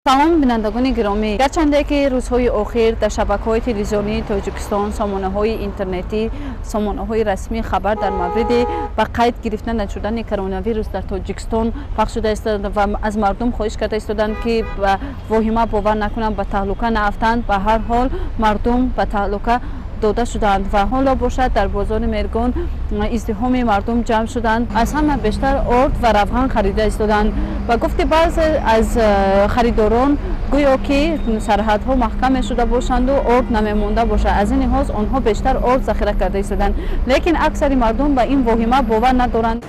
Салом, бинандагони гиромӣ. Гарчанде ки рӯзҳои охир дар шабакаҳои телевизионии Тоҷикистон, сомонаҳои интернетӣ, сомонаҳои расмӣ хабар дар мавриди ба қайд гирифта нашудани коронавирус дар Тоҷикистон пахш шуда истода ва аз мардум хоҳиш карда истоданд, ки ба воҳима бовар накунанд, ба таҳлука наафтанд, ба ҳар ҳол мардум ба таҳлука дода шудаанд ва ҳоло бошад, дар бозори Мергон издиҳоми мардум ҷамъ шуданд. Аз ҳама бештар орд ва равған харида истоданд. Ба гуфти баъзе аз харидорон, гӯё ки сарҳадҳо маҳкам мешуда бошанду орд намемонда бошад, аз ин лиҳоз онҳо бештар орд захира карда истоданд. Лекин аксари мардум ба ин воҳима бовар надоранд.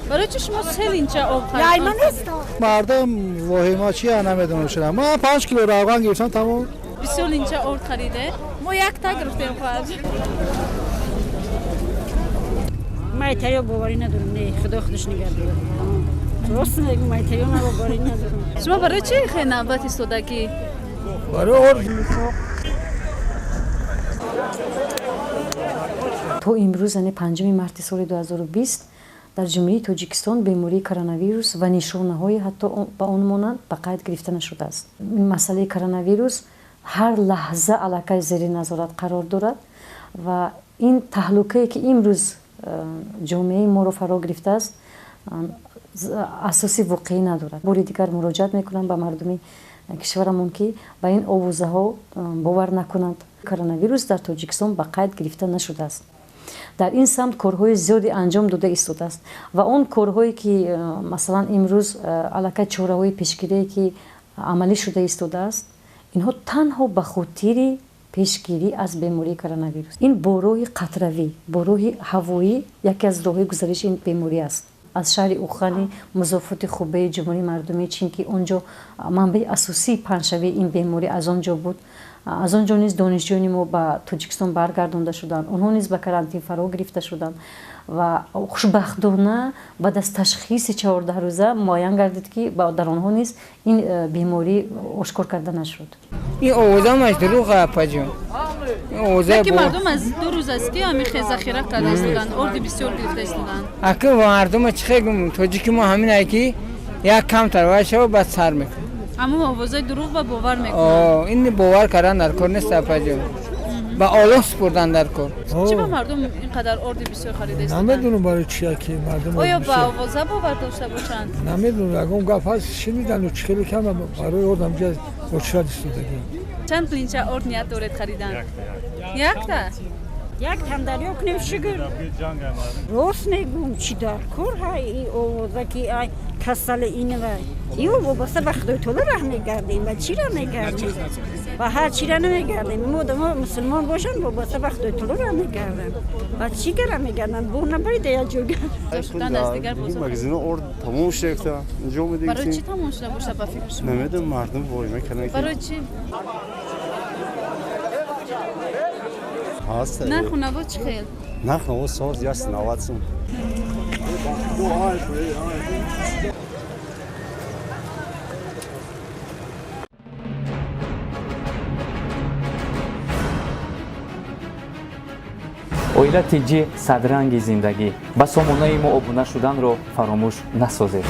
Барои чи шумо се линча об? Мардум воҳима чия, намедонам чира. Ман 5 кило равған гирифтам, тамом. Бисёр линча орд хариде, мо якта гирифтем, хоҳар. Майтаё боварӣ надорам, не, худо худаш нигаҳ дорад. Рост мегӯ, майтаё ма боварӣ надорам. Шумо барои чи хе навбат истодагӣ? Барои орд. То имрӯз, яъне 5 марти соли 2020, дар Ҷумҳурии Тоҷикистон бемории коронавирус ва нишонаҳои ҳатто ба он монанд ба қайд гирифта нашудааст. Ин масъалаи коронавирус ҳар лаҳза аллакай зери назорат қарор дорад ва ин таҳлукае, ки имрӯз ҷомеаи моро фаро гирифтааст, асоси воқеӣ надорад. Бори дигар муроҷиат мекунам ба мардуми кишварамон, ки ба ин овозаҳо бовар накунанд. Коронавирус дар Тоҷикистон ба қайд гирифта нашудааст. Дар ин самт корҳои зиёде анҷом дода истодааст ва он корҳое, ки масалан имрӯз аллакай чораҳои пешгирие, ки амалӣ шуда истодааст, инҳо танҳо ба хотири пешгирӣ аз бемории коронавирус. Ин бо роҳи қатравӣ, бо роҳи ҳавоӣ яке аз роҳҳои гузариши ин беморӣ аст. Аз шаҳри Ухани музофоти Хубеи Ҷумҳурии Мардумии Чин, ки он ҷо манбаи асосии паҳншавии ин беморӣ аз он ҷо буд, аз он ҷо низ донишҷӯёни мо ба Тоҷикистон баргардонда шуданд. Онҳо низ ба карантин фаро гирифта шуданд ва хушбахтона баъд аз ташхиси 14 рӯза муайян гардид, ки дар онҳо низ ин беморӣ ошкор карда нашуд. Ин овозамаш дурӯғ, апаҷон. Ки мардум аз 2 рӯз аст, ки ҳамин хел захира карда истоданд, орди бисёр гирифта истоданд. Аки мардума чӣ хел гум, тоҷики мо ҳамин ай, ки як камтар вай шава, баъд сар мекунад. Ҳамон овозаи дурӯғ ба бовар мекунанд. Ин бовар кардан дар кор нест, апаҷон, ба Оллоҳ супурдан дар кор. Чӣ ба мардум ин қадар орди бисёр харида истоданд? Намедонам, барои чия ки мардум. Оё ба овоза бовар дошта бошанд? Намедонам, ягон гап ҳаст, шунидану чӣ хеле кам барои орд ҳамҷа очирад истодагӣ. Чанд линча орд ният доред харидан? Якта? Як тандарё кунем, шукр. Рост мегӯм, чӣ дар кор ҳай и овоза, ки ай касали инва ё вобаста ба Худои Таоло раҳ мегардем, ба чира мегардем, ба ҳар чира намегардем. Мо одамо мусулмон бошанд, вобаста ба Худои Таоло раҳ мегарданд, ба чӣ гара мегарданд? Бо набарида як ҷойга. Магазино орд тамом шуда, инҷо. Барои чӣ тамом шуда боша, ба фикри шумо? Намедонам, мардум воҳима карданд. Барои чӣ? Нарху наво чӣ хел? Нарху наво соз, 190 сум. Оила ТЖ, садранги зиндагӣ. Ба сомонаи мо обуна шуданро фаромӯш насозед.